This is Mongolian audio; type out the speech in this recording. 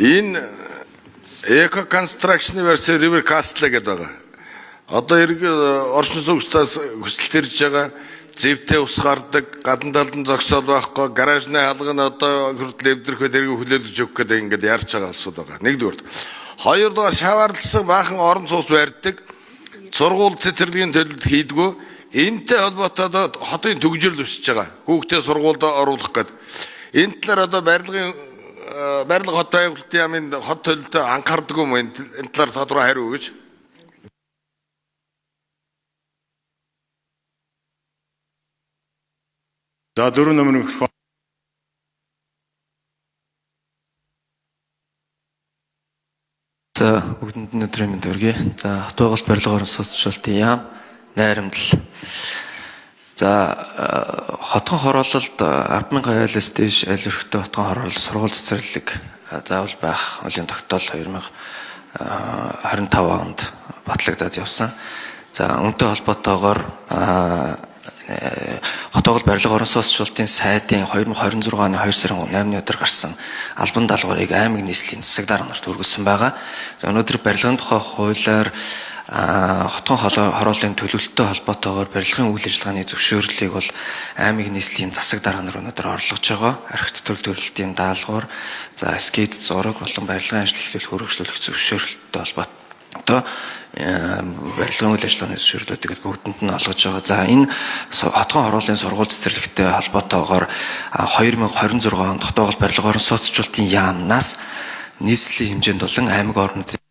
Энэ Eco Construction versus River Castle гэдэг байгаа. Одоо эрг орчин суугчдаас хүсэлт ирж байгаа зэвтэй ус гардаг, гадна талд нь зогсоол байхгүй, гаражны хаалга нь одоо хүртэл эвдэрх вэ, тэрийг хүлээлгэж өгөх гэдэг ингээд ярьж байгаа улсууд байгаа. Нэгдүгээр. Хоёрдугаар шаварлсан баахан орон цус барьдаг, сургууль цэцэрлэгийн төлөлт хийдгүү. Энтэй холбоотой одоо хотын төгжрөл өсөж байгаа. Хүүхдээ сургуульд оруулах гээд. Энэ талаар одоо барилгын барилга хот байгуулалтын яамын хот төлөлтөд анхаардаг юм уу? Энэ талаар тодорхой хариу өгөөч. За 4 номер микрофон. За бүгдэнд нь өдрийн мэнд хүргэе. За хот байгуулалт барилга орон сууцчлалтын яам найрамдал. За хотхон хороололд 100000 айлаас дээш аль өрхтөө хотхон хороолол сургууль цэцэрлэг заавал байх хуулийн тогтоол 2025 онд батлагдаад явсан. За үүнтэй холбоотойгоор хот байгуулалт барилга орон сууцчлалтын сайдын 2026 оны 2 сарын 8-ны өдөр гарсан албан даалгаврыг аймаг нийслэлийн засаг дарга нарт хүргэсэн байгаа. За өнөөдөр барилгын тухай хуулиар хотхон хорооллын төлөвлөлттэй холбоотойгоор барилгын үйл ажиллагааны зөвшөөрлийг бол аймаг нийслэлийн засаг дарга нар өнөөдөр орлогож байгаа. Архитектур төлөвлөлтийн даалгавар, за скет зураг болон барилгын ажил эхлүүлэх өргөжлүүлэх зөвшөөрлөлттэй холбоотой барилгын үйл ажиллагааны зөвшөөрлүүдийг бүгдэнд нь олгож байгаа. За энэ хотхон хорооллын сургууль цэцэрлэгтэй холбоотойгоор 2026 онд хот байгуулалт барилга орон сууцчлалтын яамнаас нийслэлийн хэмжээнд болон аймаг орнуудын